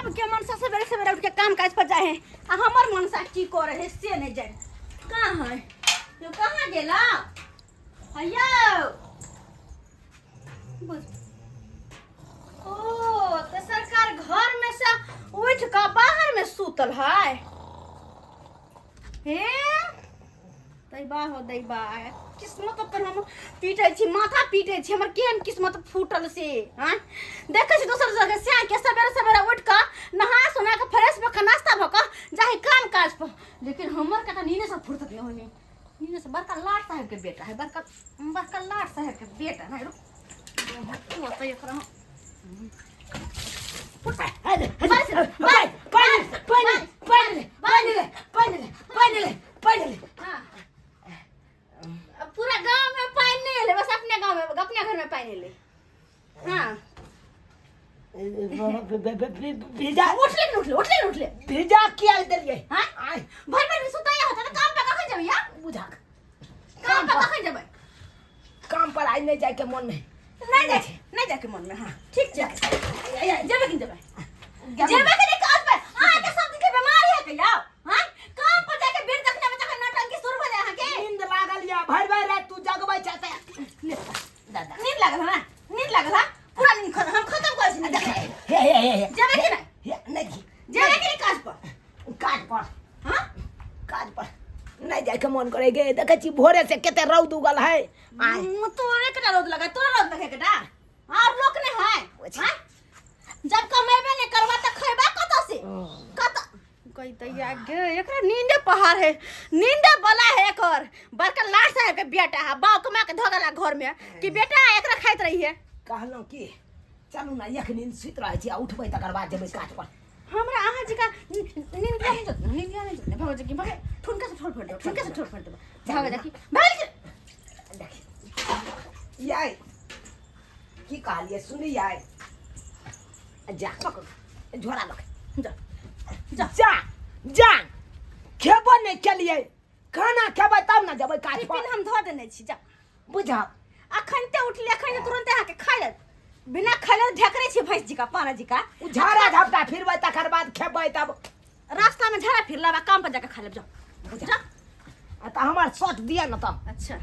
सबके मनसा सवेरे सवेरे उठ के काम काज पर जाए है आ हमर मनसा की करे है से नहीं जाए। कहाँ है यो, कहाँ गेला? अयो बुझ। ओ तो सरकार घर में से उठ के बाहर में सुतल है। हे दैबा हो दैबा, किस्मत अपन हम पीटै छी, माथा पीटै छी, हमर केहन किस्मत फूटल से। हाँ देखै छी दोसर जगह से के सवेरे सवेरे उठ कऽ नहा सोना के फ्रेश भऽ कऽ नाश्ता भऽ कऽ जाहि काम काज पर, लेकिन हमर कटा नीने से फुर्सत नहीं होई। नीने से बड़का लाट साहब के बेटा है, बड़का बड़का लाट साहब के बेटा है। रुक ओतै एकरा हम हाँ। अब पूरा गांव में पानी नहीं एले, बस अपने गांव में अपने घर में पानी एले। हाँ भीजा उठले न उठले, उठले न उठले। भीजा किया देलियै? हाँ? आय भर भर में सुताया होता तो काम पे कखन जेबै यार? बुझा काम पे कखन जेबै? काम पर आइ नहि जायके मन में। नहीं जाए, नहीं जाए के मन में। हाँ ठीक छै, जेबै कि जेबै? जेबै कि नहीं काम पे? अहाँ के सब दिन के बीमारी है के यार। हाँ काम पर जाके बेर देखने में तखन नौटंकी शुरू हो जाए अहाँ के। नींद लागल या भरि भरि राति तू जगबै छै ते। दादा नींद लागल है, नींद लागल है, पूरा नींद हम खत्म कर छी नींद। हे हे हे हे जेबै कि नहीं? हे नहीं जेबै कि नहीं काज पर? काज पर। हाँ काज पर नहीं जाए के मन करे गे। देखै छी भोरे से कते रौद उगल है। आय तोरे कटा रौद लगा, तोरा रौद लगे कटा और लोक नहीं है। हाँ? जब कमेबे नहीं करबा त खैबा कत से? कत कहि दैया गे, एकरा नींदे पहाड़ है, नींदे बला है। एकर बड़का लाट साहब के बेटा है, बाप कमा के धगला घर में कि बेटा एकरा खाइत रही है। कहलहुँ कि चलू ना, एक नींद सुति रहै छी आ उठबै तकर बाद जेबै काज पर। हमरा अहाँ जी का नींद नहीं जत, नींद नहीं जत। भगवान जी की भगे ठुनका से ठोर फोड़ दो, ठुनका से ठोर फोड़ दो। भगवान जी की भगवान देखी याय की कहलियै सुनी याय, जा पकड़ झोरा लग जा जा जा जा। खेबो नहि केलियै, खाना खेबै तब ने जेबै काज पर। टिफिन हम धो देने छी, जा। बुझा अखन ते उठले, अखन तुरंत अहाँ के खाय लेत। बिना खाय ढेकरे छी भैंस जी का पाना जी का। उ झाड़ा झपटा फिरबै तकर बाद खेबै तब। रास्ता में झाड़ा फिरला बा काम पर जाके खा लेब, जाओ जा। आ त हमर शर्ट दिया न त। अच्छा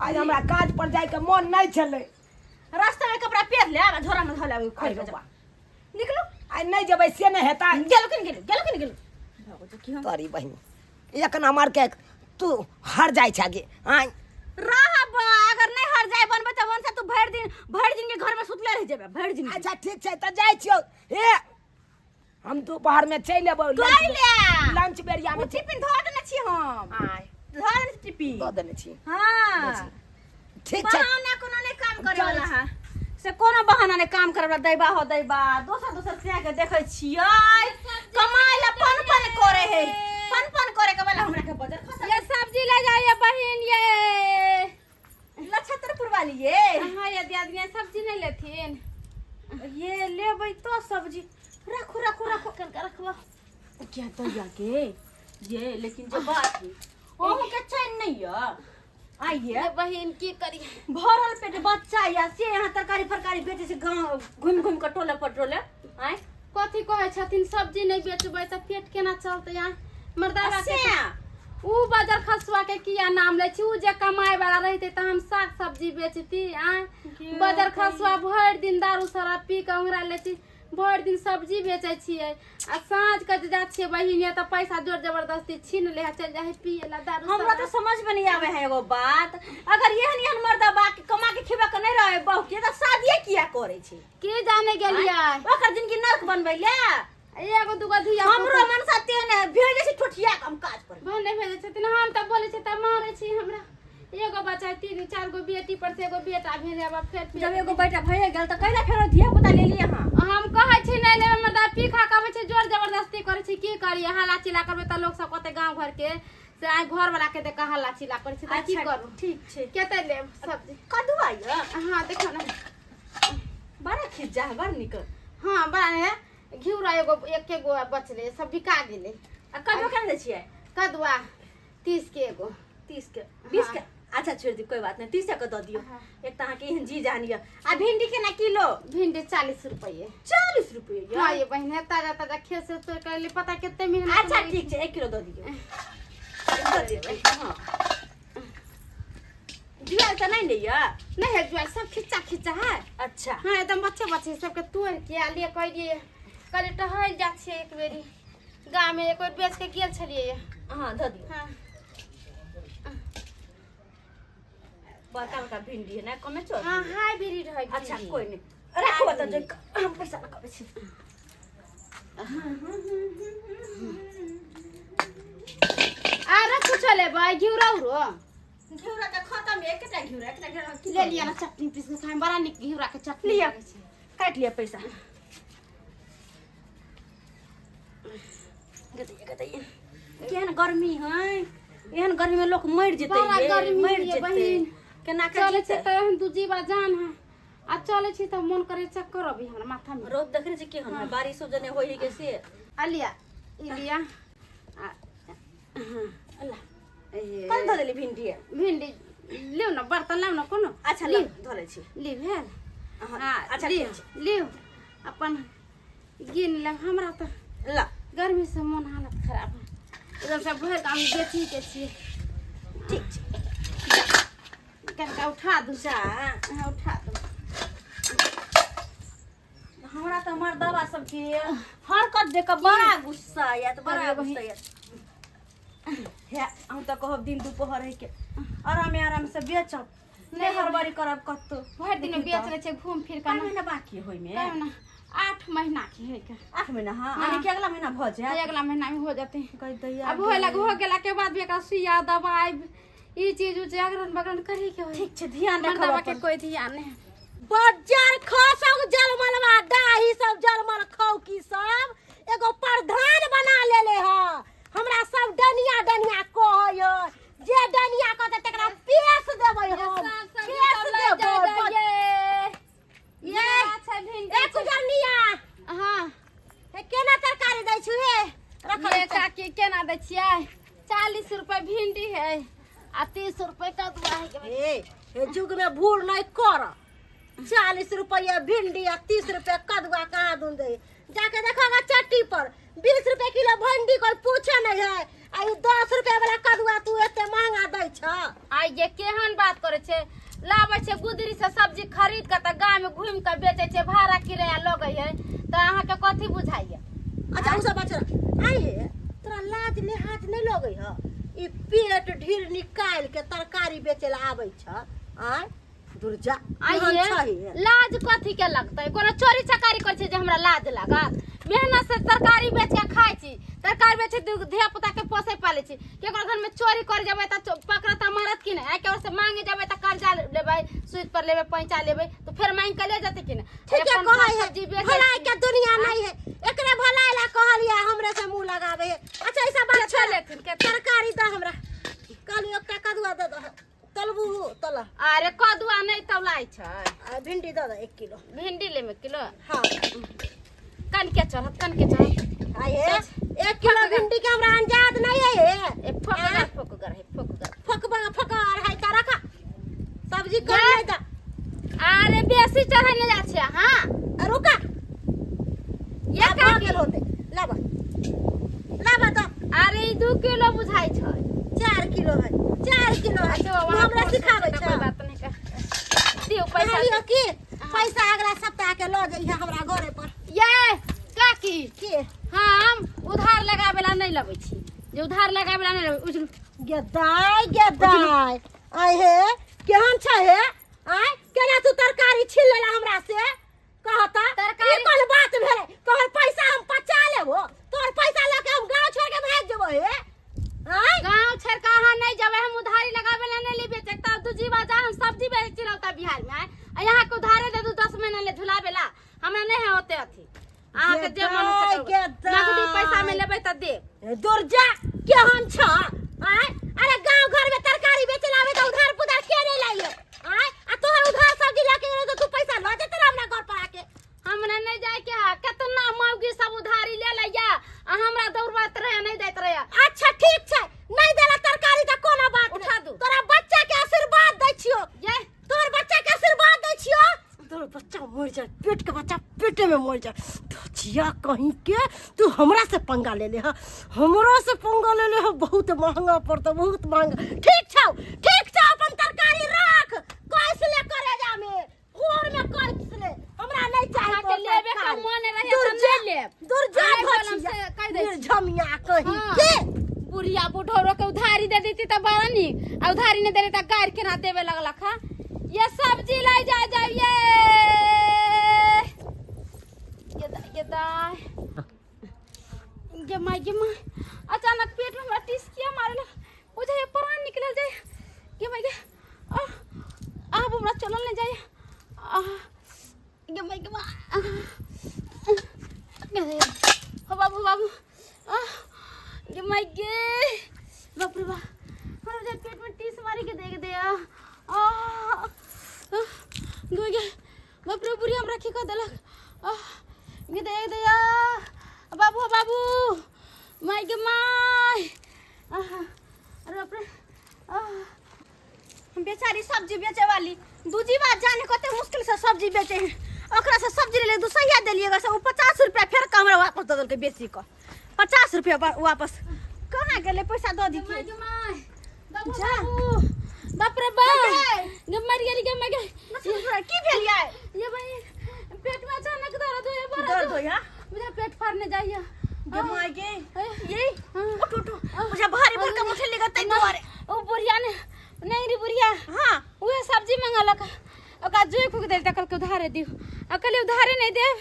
आज हमरा काज पर जाय के मन नहीं छलै। रास्ता में कपड़ा पेर ले आ झोरा में धो ले, खोल के जा। निकलू। आइ नहीं जेबै से नहीं हेतै। गेलो कि नहीं गेलो, गेलो कि नहीं गेलो? भागो जो की हम। तोरी बहिन एक नंबर के तू हर जाय छै गे। आइ रह बा, अगर नहीं हर जाय बनबे त वन से तू भरि दिन, भरि दिन के घर में सुतले रह जेबे, भरि दिन। अच्छा ठीक छै त जाय छियौ। हे हम दोपहर में चलि एबौ। कहि ले। लंच बेरिया में ओ टिफिन धो देने छी हम। आइ धो देने छी टिफिन। धो देने छी। हाँ। ठीक छै। बहाना कोनो नहीं काम करे वाला है से, कोनो बहाना नहीं काम करे वाला। दैबा हो दैबा, दोसर दोसर से के देखै छियै कमाइ ला पन पन करे है, पन पन करे के वाला हमरा के बजर खसा। ये सब्जी ले जाइए बहिन, ये लक्षत्रपुर वाली ये। हाँ ये दियादनी सब्जी नहीं लेथिन? ये लेबै तो सब्जी रखो रखो रखो, कनका रखबो क्या तो या के ये। लेकिन जो बात है ओहू के चैन नहीं है। आइए ये बहिन की करी, भरल पेट बच्चा या से यहाँ तरकारी फरकारी बेचे से गाँव घुमि घुमि के टोले पर टोले। आय कथी कहै छथिन? सब्जी नहीं बेचबै तऽ पेट केना चलतै? यहाँ मर्दाबा से उ बजर खसुआ के किया नाम लै छी? उ जे कमाए वाला रहितै तऽ हम साग सब्जी बेचती। आय बजर खसुआ भरि दिन दारू शराब पी के ओंघरा लै छी, भरि दिन सब्जी बेचै छियै आ साँझ के जे जाइ छियै बहिन तऽ पैसा जोर जबरदस्ती छीन ले है, चलि जाइ है पिए ला दारू हमरा तो शराब। समझ में नहीं आवे है एगो बात, अगर एहन एहन मर्दबा के कमा के खिबा के नहीं रहे बहू के तऽ शादिये किया करे छै? के जाने गेलियै ओकर जिंदगी नरक बनबै ले। एगो दूगो धिया हमरो मनसा तेहन है, भेजै छै ठोठिया के हम काज पर। भने नहि भेजै छथिन, हम तऽ बोलै छियै तऽ मारै छी हमरा। एगो बच्चा तीन चार गो बेटी पर से एगो बेटा भेल, आब फेर जब एगो बेटा भए गेल तऽ कैला फेरो धिया पुता ले लियै अहाँ? हम कहै छी नहि लेबै, मर्दा पी खा के अबै छै, जोर जबरदस्ती करै छै। की करियै? हल्ला चिल्ला करबै तऽ लोक सब कहतै गाँव घर के से आइ घर वाला के देख हल्ला चिल्ला करै छै, तऽ की अच्छा, करू? ठीक छै। कते लेब सब्जी? कदुआ यऽ? हाँ देखो ना, बड़ा खिज्जा है, बड़ नीक। हाँ बड़ा है। घिउरा एगो एके गो बचलै, सब बिका गेलै। आ कदुआ केना दै छियै? कदुआ 30 के एगो। 30 के? 20 के? अच्छा छोड़ि दियौ, कोई बात नहीं, 30 के दऽ दियौ। एक तऽ अहाँके एहन जी जान यऽ। आ भिंडी केना किलो? भिंडी 40 रुपये। 40 रुपये? हाँ ये बहिन, ताजा ताजा खेत से तोड़ के ले, पता कितने मेहनत अच्छा लगै ठीक छै, 1 किलो दऽ दियौ। दऽ दियौ। हाँ, जुआल तऽ नहीं ने यऽ? नहीं है जुआल, सब खिच्चा खिच्चा है। अच्छा। हाँ, एकदम बच्चे बच्चे सबके तोड़ के आ लिए। कहलिए कहलिए टहल जा छियै एक बेरी गाँव में, एक बेर बेच के गेल छलियै। हाँ, दऽ दियौ। हाँ। बड़का बड़का भिंडी है ना, कमे चल। हाँ, हाइब्रिड है। अच्छा। भिंडी। कोई नहीं, राखू तऽ जो हम पैसा लऽ छी। आरो कुछो लेबै? घिउरा उरो? घिउरा तऽ खतम है। एकटा घिउरा, एकटा घिउरा की ले करबै? लिअ ने, चटनी पीस के खाय, बड़ा नीक घिउरा के चटनी लिअ। लगै छै। काटि लिअ पैसा। गदैया गदैया, केहन गर्मी है! एहन गर्मी में लोक मरि जेतै। बड़ा ये, गर्मी मरि है जेतै। बहिन। केना के चलै छै जीतै? तऽ एहन दू जीवा जान है आ चलै छी तऽ मोन करे चक्कर अभी हमरा माथा में। रौद देखने छी केहन है? बारिशो जने होइ है के से। आ लिया, ई लिया। आ, हाँ। अल्लाह। ए, कल धऽ देली भिंडी। भिंडी लिउ ने, बर्तन लाउ ने कोनो। अच्छा, लिउ। ल धऽ लै छी। ली भेल। हाँ, हाँ। अच्छा। लिउ। ठीक छै। लिउ, अपन गिन लेब। हमरा तऽ ल। गर्मी से मोन हालत खराब है एकदम से। भरि गाम बेची के छियै। ठीक छै। कनिका उठा दू। जा। हाँ, उठा दू। हमरा तऽ मर्दबा सबके हरकत देख कऽ बड़ा गुस्सा आयत, बड़ा अरे गुस्सा आयत। हे, हम तऽ कहब दिन दुपहर है के आरामे आराम से बेचब, नहि हड़बड़ी करब कतौ। भरि दिन बेच लै छै घूम फिर कै कऽ। महीना बाकी होय में? कहियो ना, 8 महीना के है के। 8 महीना? हाँ। हाँ। यानी कि अगला महीना भऽ जायत। अगला महीना में हो जाते। कहि दैया। अब होए लग हो गेला के बाद भी एकरा सुइया दवाई ई चीज उ चीज अगरन बगरन करे के होई। ठीक छै, ध्यान रखब मर्दबा के अपन। कोई ध्यान नहीं। बजार खसक जलमलवा डाही सब, जलमल खौकी सब एगो प्रधान बना लेले ह। हमरा सब डनिया डनिया कहै ह। जे डनिया कहतै तकरा पेश देबै हम, पेश देबै। ये अच्छा भिंडी। ए कुजरनिया। हाँ। हे, केना तरकारी दै छु हे? रखल ये काकी, केना दै छियै? 40 रुपए भिंडी है आ 30 रुपए कदुआ है। हे हे, युग में भूल नहीं कर। 40 रुपया भिंडी आ 30 रुपया कदुआ कहाँ दून दे? जाके देखोगा चट्टी पर 20 रुपये किलो भिंडी, कोई पूछे नहीं है। आ ई 10 रुपया वाला कदुआ तू एते महंगा दै छ? आ ये केहन बात करे छै? लाबै छै गुदरी से सब्जी खरीद के तऽ गाँव में घूम के बेचै छै, भाड़ा किराया लगै है, तऽ अहाँके कथी बुझाइए? अच्छा, उ सब बात छोड़। आई हे, तोरा लाज लिहाज नहीं लगै ह? ई पेट ढीर निकाल के तरकारी बेचे ला आबै छ। आय दुर्जा, केहन आइये छही? लाज कथी के लगतै? कोनो चोरी चकारी करै छै जे हमरा लाज लागत? मेहनत से तरकारी बेच के खाइ छी। तरकारी बेच के धिया पुता के पोसै पालै छी। केकरो घर में चोरी कर जेबै तऽ पकड़त तऽ मारत कि नहि? आ केकरो से मांगे जेबै तऽ कर्जा लेबै, सूद पर लेबै, पैंचा लेबै तऽ फेर मांगि के ले जेतै कि नहि? ठीक है। अपन कहै है सब्जी बेचै भलाई छी। के दुनिया नहीं है। एकरे भलाई ला कहलिए, हमरे से मुंह लगावे है। अच्छा, ऐसा बात केते छोड़। लेथिन, केते? तरकारी दऽ हमरा। कहलिए एकटा कदुआ दऽ दह, तलबू हो तल। अरे, कदुआ नहि तौलाइ छै। आ भिंडी दऽ दह 1 किलो। भिंडी लेबै किलो? हाँ। कनके चढ़त, कनके चढ़त। आये, 1 किलो भिंडी के हमरा अंदाज नहीं है। ए, फोकगर फोकगर है, फोकगर। फकबा फकार है त रखा, सब्जी कर नहीं दा। अरे, बेसी चढ़ै नहि जाइ छै अहाँ। आ रुका। ये आब भऽ काकी। गेल होते, लाबा लाबा तो। अरे, ई 2 किलो बुझाइ छै। 4 किलो है, 4 किलो है। अच्छा, तू वहाँ हमरा सिखाबै कोई छ? बात नहीं कर दियौ पैसा। कहलियौ कि पैसा अगला सप्ताह के लऽ जइहे हमरा घरे पर। ये काकी। के? हम उधार लगाबे ला नहीं लबै छी, जे उधार लगाबे ला नहीं लबै उजलू। गेदाय गेदाय, आय हे, केहन छै हे? आय, केना तू तरकारी छीन लेला हमरा से? कहता तरकारी- ई कोन बात भेलै? तोहर पैसा हम पचा लेबो? तोहर पैसा लऽ के हम गाँव छोड़ के भागि जेबो हे? आय। गाँव छोड़ के अहाँ नहीं जेबै। हम उधारी लगाबे ला नहीं लेबे तब दू जीवा जा। हम सब्जी बेचै छी रौता बिहार में आय, आ यहाँ के उधारे दे दू 10 महीना ले झुलाबे ला। हमरा नहीं है होते अथी। अहाँ के जे मन हो से करबै। गेदाय। नगदी पैसा में लेबै तऽ देब। दुर्जा, केहन छ? आय, अरे गांव घर में तरकारी बेचे लावे त उधार पुधार के नहीं लाइए? आय, आ तोहर उधार सब्जी लाके गेलै त तू पैसा ल जेते ना हमरा घर पर आके। हमरा नहीं जाय के है। केतना मौगी सब उधारी ले लैया आ हमरा दौड़बैत रहे, नहीं दैत रहे। अच्छा, ठीक छै, नहीं देला तरकारी त कोनो बात उठा नहीं। दू। तोरा बच्चा के आशीर्वाद। बच्चा मर जाए, पेट के बच्चा पेटे में मर जाए। धचिया कहीं के तू हमरा से पंगा ले ले हा, हमरा से पंगा ले ले हा, बहुत महंगा पड़ता, बहुत महंगा। ठीक छौ, ठीक छौ, अपन तरकारी रख, कैस ले करेजा में कोर में कैस ले, हमरा नहीं चाही अहाँके तोर लेबे के तरकारी। मन रहे दूर तऽ जा, नहि लेब। दूर जा नहि बोलब धचिया, से कहि दै छी। निर्झमिया कहीं हाँ। के। बुढ़िया बुढ़ौरो के उधारी दे देती तऽ बड़ा नीक, आ उधारी नहि देली तऽ गारि केना देबे लगलक हँ। ये सब्जी लै जाय जाय ये ये दाय, ये दाय गे माय, गे माय, अचानक पेट में हमरा टीस किया मारे लग, बुझाइए प्राण निकलल जाय। गे माय गे, आह, आब हमरा चलल नहि जाय। आह, गे माय, गे माय, हो बाबू, बाबू, आह, गे माय गे, बाप रे बाप, हमरा जे पेट में टीस मारे के देख दे। आह, आह, गे गे, बाप रे, बुढ़िया हमरा की कह देलक। आह, गे देख दे, आह, बाबू, हो बाबू, माय गे my, आह, अरे बाप रे, आह। बेचारी सब्जी बेचे वाली दूजी बार जाने कते मुश्किल से सब्जी बेचे हैं, ओकरा से सब्जी ले दू सहिया देलिए से ओ 50 रुपया फेर के हमरा वापस दऽ देलकै बेची कऽ। 50 रुपया वापस कहाँ गेलै पैसा दऽ दी। गे माय, बाबू, जा। बाबू, बाप रे बाप, गे मर गेली, गे मर गेली। की भेल यार? ये बहिन, पेट में अचानक दर्द होइए, बड़ा दर्द होइए? मुझे पेट फाड़ने जाइए। गे माय गे, ये हाँ। उठ उठ, मुझे भारी भरकम उठे लेगा तै दुआरे। ओ बुढ़िया ने नहीं रे बुढ़िया, हाँ, उहे सब्जी मंगलक, ओकरा जोइ फूक देल त कहलकै उधारे दियौ, आ कहलियै उधारे नहि देब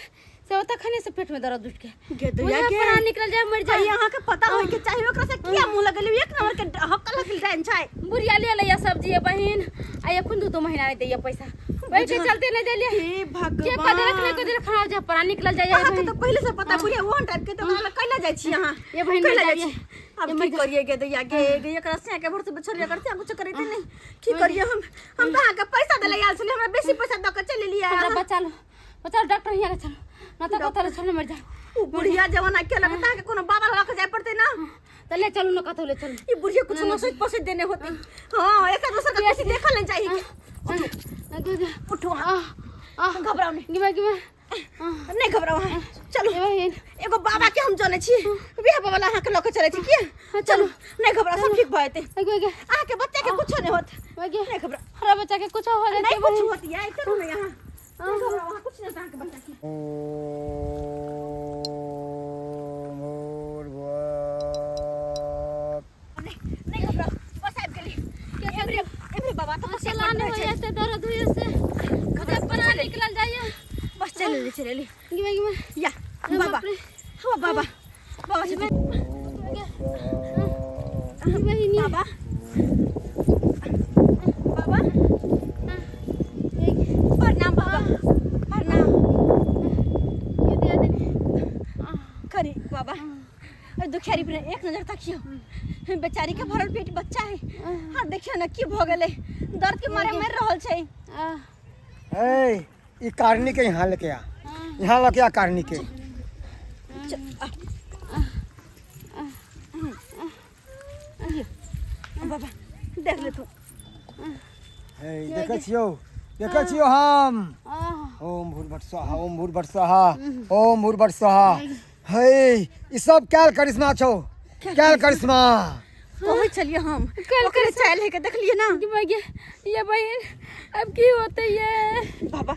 से ओ तखने से पेट में दर्द उठि गेल। गे दैया मुझे गे। प्राण निकल जाए, मर जाए। भाई, अहाँ के पता होय के चाही ओकरा से किया मुंह लगेलियै, एक नंबर के हकल हकल डाइन छै। बुढ़िया ले लैया सब्जी ये बहिन, आ एखन 2-2 महीना नहि दैया पैसा, ओहि के चलते नहि देलियै। हे भगवान, के कह देलक नहि कह देलक, खाना जा प्राण निकल जाए। अहाँ के तो पहिले से पता बुढ़िया ओहन टाइप के, तो ओकरा लग कैला जाइ छी अहाँ? ये बहिन, कैला मर जाइ छी? जाइए। अब ये की मर जा। करिए गे दैया गे, गे एकरा से के भरसे बछरिया करते कुछ करते नहीं, की करिए हम? हम तो अहाँ के पैसा देले आयल छलियै, हमरा बेसी पैसा दऽ के चलि एलियै। हमरा बचा लो, बचा लो, डॉक्टर हियाँ के चलो ना तऽ कतौ चलो मर जा। उ बुढ़िया जमाना के लगता है कि कोनो बाबा लग के जाय पड़ते ना, तऽ ले चलू ना कतौ ले चलू। ई बुढ़िया कुछ नसैत पसैत देने होते। हाँ, एक दूसरे का किसी देखल नहीं चाहिए। उठो, आह, घबराओ नहीं। गिमा गिमा, नहीं घबराओ, अहाँ चलू। ये बहिन, एगो बाबा के हम जानै छी, बियाह बाबा ला अहाँके लऽ के चलै छी। किया चलू, नहीं घबराओ, सब ठीक भऽ जेतै। गे गे, अहाँके बच्चा के कुछो नहीं होत। गे, नहीं घबराओ, हमरा बच्चा के कुछो हो जेतै। नहीं कुछ होत यार, चलू ना यहाँ, नहीं घबराओ, अहाँ कुछ नहीं होत अहाँके बच्चा के। नहीं नहीं घबराओ, बस आबि गेली। एमरे एमरे बाबा तऽ बस चला नहीं होइए से दर्द होइए से मुझे प्राण निकल जाइए। बस चलि एली, चलि एली। गिमा गिमा, या अरे बाबा, बाप रे। हाँ बाबा, बाबा छथिन। बहिनी, बाबा, बाबा, प्रणाम बाबा, प्रणाम। ये दिया देने करी बाबा, अरे दुखियारी पर एक नजर तकियो, बेचारी के भरल पेट बच्चा है। हाँ देखियो ना की भऽ गेलै, दर्द के मारे मरि रहल छै। ए, ई कारनी के यहाँ लेके आ, यहाँ लेके आ कारनी के। बाबा देख ले तू। हे देखै छियौ, देखै छियौ हम। ओम भूर्भुव स्वाहा, ओम भूर्भुव स्वाहा, ओम भूर्भुव स्वाहा। हे ई सब कैल करिश्मा छौ, कैल करिश्मा कहै छलियै हम कैल ओकरे चालि है के देखलियै ना। गे गे, ये बहिन अब की होते ये? बाबा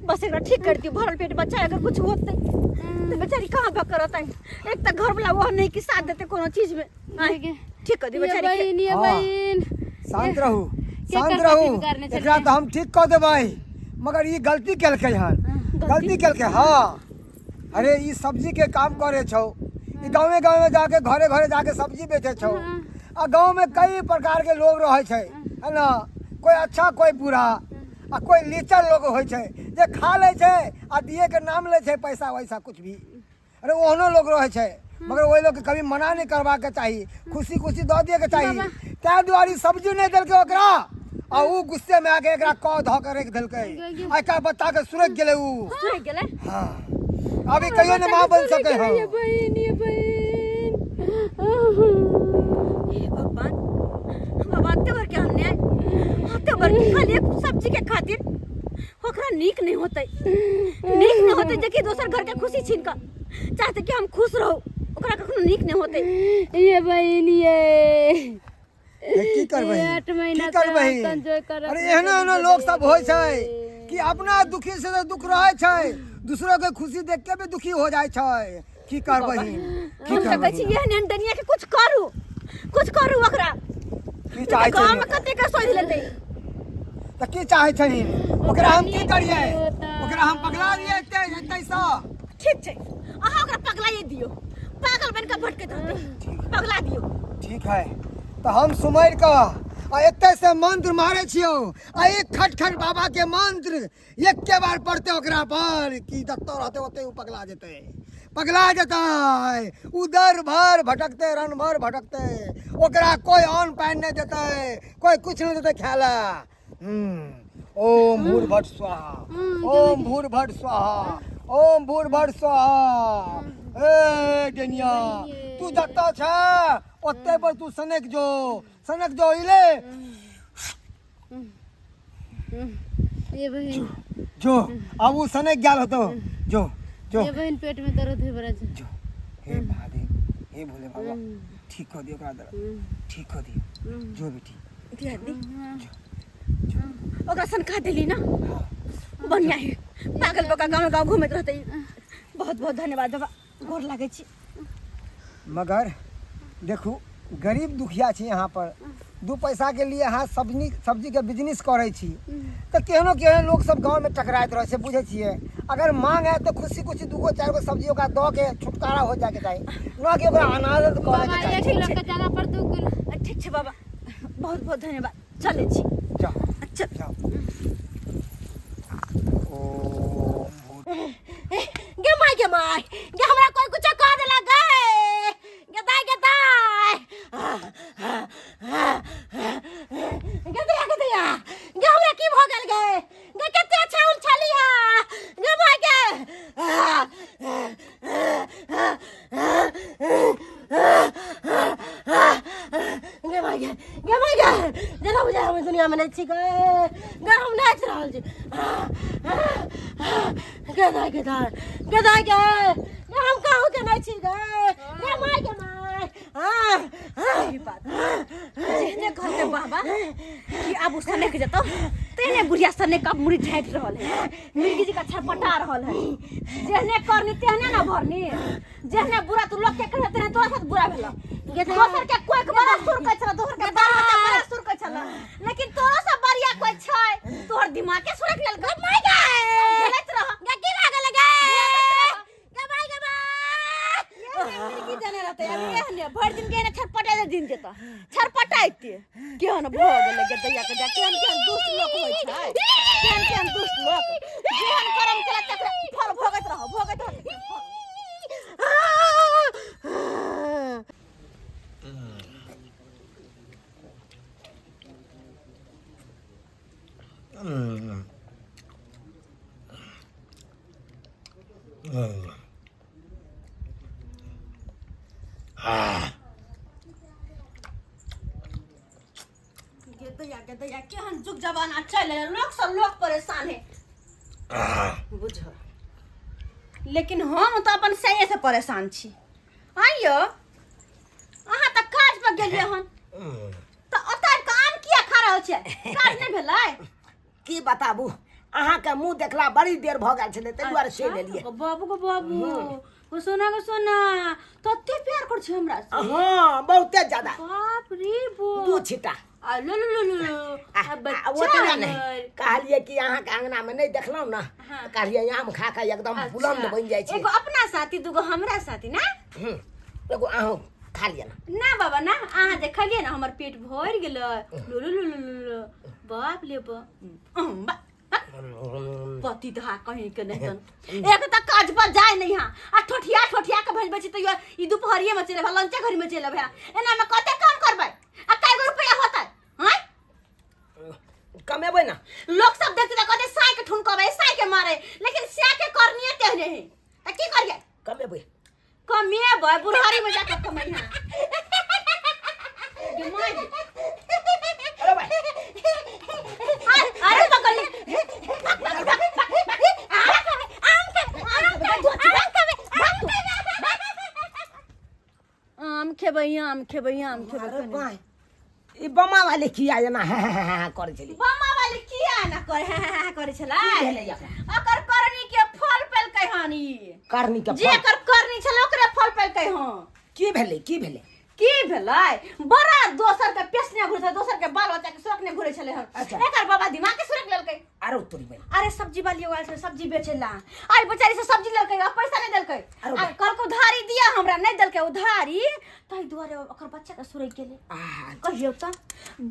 बस एकरा ठीक कर दियो, भरल पेट बच्चा है, अगर कुछ होते तो बेचारी कहाँ भग करत है। एक तऽ घर वाला वो नहीं कि साथ देते कोनो चीज में। आय, गे। ठीक कर दियो ये बेचारी के। बहिन, ये हाँ। बहिन, शांत रहू, के शांत कर रहू, खातिर बिगाड़ने चलिए? एकरा तऽ हम ठीक कऽ देबै, मगर ई गलती केलकै हन, गलती केलकै। हाँ अरे ई सब्जी के काम करे छौ, ई गाँवे गाँवे जाके घरे घरे जाके सब्जी बेचे छौ, आ गाँव में कई प्रकार के लोग रहै छै, है ना, कोई अच्छा कोई बुरा, आ कोई लीचर लोग होइ छै जे खा लै छै आ दिए के नाम लै छै पैसा वैसा कुछ भी। अरे ओहनो लोग रहै छै, मगर ओहि लोग के कभी मना नहीं करबाक चाही, खुशी खुशी दऽ दिए के चाही। ताहि दुआरे ई सब्जी नहि देलकै ओकरा, आ ऊ गुस्से में आके एकरा कऽ धऽ के राखि देलकै, आ एकरा बच्चा के सुरकि गेलै ऊ। सुरकि गेलै? हाँ, अभी कहियो ने माँ बन सकै हँ। ये बहिन, ये बहिन, हे भगवान, बाबा एते बड़के अन्याय, एते बड़के, खाली एक सब्जी के खातिर ओकरा नीक नहीं होते, नीक नहीं होते जे कि दोसर घर के खुशी छीन कऽ चाहते कि हम खुश रहू, ओकरा कखनो नीक नहीं होते। ये बहिन ये हे, की करबही? 8 महीना की करबही? से हम संजोय करब। अरे एहनो एहनो लोग सब होइ छै कि अपना दुखी से तऽ दुख रहै छै, दूसरो के खुशी देख के भी दुखी हो जाइ छै। की करबही? की हम तऽ कहै छी करबही? एहन एहन डनिया के कुछ करू, कुछ करू ओकरा। की चाहै गाँव में छै? कते के सोधि लेतै। तऽ की चाहै छही? ओकरा हम की करियै? ओकरा हम पगला दियै एते एतैसँ? ठीक छै, अहाँ ओकरा पगलाइए दियौ, पागल बनि कऽ भटकैत रहतै, पगला दियौ। ठीक है, तऽ हम सुमरि कऽ आ एतै से मंत्र मारै छियौ, आ एक खट खट बाबा के मंत्र एके बार पड़तै ओकरा पर कि जतऽ रहतै ओतै ओ पगला जेतै, पगला जेतै। उधर भर भटकतै, रन भर भटकतै, ओकरा कोई अन्न पानि नहि देतै, कोई कुछ नहि देतै खाय लए। ओम भूर भट स्वाहा, ओम भूर भट स्वाहा, ओम भूर भट स्वाहा। ए डेनिया, तू जतऽ छै ओते पर तू सनक जो, सनक जो। इले ये बहिन जो, अब उ सनक गेल होतो। जो जो। ये बहिन, पेट में दर्द है बड़ा। जो, हे महादेव, हे भोले बाबा, ठीक कर दियो ओकरा दर्द, ठीक कर दियो। जो बेटी। दिया दी ओकरा सनका देली ना, बढ़िया है, पागल बका गाँव गाँव घूमैत रहतै। बहुत बहुत धन्यवाद बाबा, गोर लागै छी। मगर देखू, गरीब दुखिया छी यहाँ पर, 2 पैसा के लिए अहाँ सब्जी सब्जी के बिजनेस करै छी तऽ केहनो केहनो लोक सब गाँवमे टकराइत रहै छै, बुझै छियै? अगर मांग आयत तऽ खुशी खुशी 2 गो 4 गो सब्जी ओकरा दऽ के छुटकारा हो जायके चाही, न कि ओकरा अनादर करैके बाबा चाही। 1 किलो के जगह पर 2 किलो। ठीक छै बाबा, बहुत बहुत धन्यवाद, चलै छी। जाओ। अच्छा। जाओ। ओम भूर गे माय, गे माय, गे हमरा कोई कुछ कह देला गे, गे दाय, गे दाय, गे दैया, गे दैया, गे हमरा की भ गेल गे? गे कते अच्छा हम छलिया, गे माय गे। गे माय गे, गे माय गे, जेना बुझाय हम दुनिया में नहीं छी गे, गे हम नाचि रहल छी। गे दाय, गे दाय, गे दाय, गे गे हम कहूँ के नहीं छी गे, गे माय, गे माय। जेहने कहते बाबा कि आब ओ सनक जेतौ, तेहने बुढ़िया सनक आब मुड़ी झाँटि रहल है, मिर्गी जी का छटपटा रहल है। जेहने करनी तेहने ना भरनी, जेहने बुरा तू लोग के कहे तेहने तोरा साथ बुरा भेल। दोसर के कोई के बड़ा सुर कहै छल, दोसर के बाल बच्चा बड़ा सुर कहै छल, लेकिन तोरो से बढ़िया कोई छै? तोहर दिमाग के सुरक लेल गे माय गे, झेलैत रह। गे की भऽ गेल गे? गे माय, गे माय। मिर्गी देने रहतै आब एहने भरि दिन के एहने छटपटाइ दिन जेतऽ, छटपटाइते केहन भऽ गेलै गे दैया के दैया। केहन केहन दुष्ट लोक होइ छै, केहन केहन दुष्ट लोक, जेहन कर्म केलक तकरे फल भोगैत रह, भोगैत रह तकरे फल। गे दैया, गे दैया, केहन जुग जमाना चलि एलै, लोक सब लोक परेशान है बुझ, लेकिन हम तऽ अपन सैये से परेशान छी। आइयो अहाँ तऽ काज पर गेलियै हन, तऽ ओतऽ आबि कऽ आम किया खा रहल छियै? काज नहि भेलै? की बताबू, अहाँके मुँह देखला बड़ी देर भऽ गेल छलै, ताहि दुआरे चलि एलियै। गो बाबू, गो बाबू, गो सोना, गो सोना, तते प्यार कर छै हमरा से? हँ, बहुते ज्यादा। बाप रे बो 2 छिटा। आ लो लो लो लो, आ, आ आ, बच्चा ओतबे नहि, हमर। कहलियै कि अहाँके अंगनामे नहि देखलहुँ ने, हाँ। तऽ कहलियै आम खा कऽ एकदम बुलंद बनि जाइ छै। एगो अपना साथी, दूगो हमरा साथी ना। एगो अहूँ खा लिअ ने। ना बाबा ना, अहाँ जे खलियै ने हमर पेट भरि गेलै। लो लो लो लो लो लो, बाप ले बा, अहं, बा, बा। पति धहा कहीं के नहीं तन एक तऽ काज पर जाय नहीं हा, आ ठोठिया ठोठिया के भेजबै छी तैयो ई दुपहरिये में चलि अबै, लंचे घड़ी में चलि अबै। एना में कते काम करबै आ कए गो रुपया होतै? हैं, कमेबै ने। लोक सब देखते तऽ कहते साय के ठुनकबै, साय के मारे, लेकिन साय के करनिये तेहने है, तऽ की करियै? कमेबै। कमेबै बुढ़ारी में जाके कमैहा। गे माय। अरे भाई। अरे, अरे पकड़ ले, भाग, भाग, भाग। आम खेबै, आम खेबै। अरे बाय, ई बमा वाले किया एना है है है है करै छली? बमा वाली किया ना करे है है है करे छलै? की भेलै एकरा? ओकर करनी के फल पेलकै हन ई। करनी के जे फल? एकर करनी छलै ओकरे फल पेलकै हन। की भेलै, की भेलै? की भेलै, बड़ा दोसर के पेशने घुरै छलै, दोसर के बाल बच्चा के सुरकने घुरै छलै हन। अच्छा। एकर बाबा दिमाग के सुरक लेलकै। अरे तोरी बहिन। अरे सब्जी वाली एगो आयल छलै सब्जी बेचै ला, आई बेचारी से सब्जी लेलकै आ पैसा नहि देलकै। अरे आ कहलकै उधारी दिया हमरा, नहि देलकै उधारी, ताहि दुआरे ओकर बच्चा के सुरक गेलै। आहा। कहियौ तऽ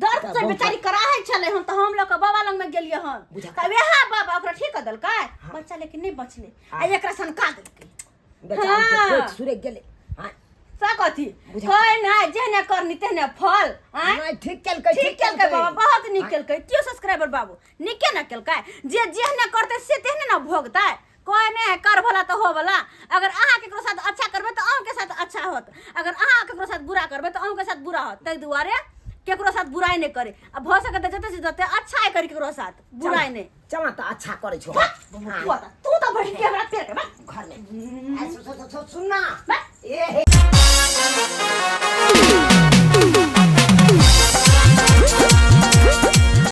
दर्द से बहुत बेचारी कराहै छलै हन, तऽ हम लऽ कऽ बाबा लग मे गेलियै हन। बुझा। तऽ वएह बाबा ओकरा ठीक कऽ देलकै, बच्चा लेकिन नहि बचलै आ एकरा सनका देलकै। बेचारी के हाँ। पेट सुरक गेलै। हाँ। से कथी बुझा। कहै नहि, जेहने करनी तेहने फल। आँय? नहि, ठीक केलकै। ठीक केलकै बाबा, बहुत नीक केलकै। क्यों सब्सक्राइबर बाबू, नीके ना केलकै? जे जेहने करतै से तेहने ना भोगतै। कहै नहि है कर भला तऽ हो भला। अगर अहाँ केकरो साथ अच्छा करबै तऽ अहूँके साथ अच्छा होत, अगर अहाँ केकरो साथ बुरा करबै तऽ अहूँके साथ बुरा होत। ताहि दुआरे केकरो साथ बुराइ नहि करे, आ भऽ सकै तऽ जते से जते अच्छा करी, केकरो साथ बुराइ नहि। चला तऽ अच्छा करै छौ। तू तऽ, तू तऽ बैठ के हमरा पेट के बा घर में आ, सुन ना। बा। ए हे।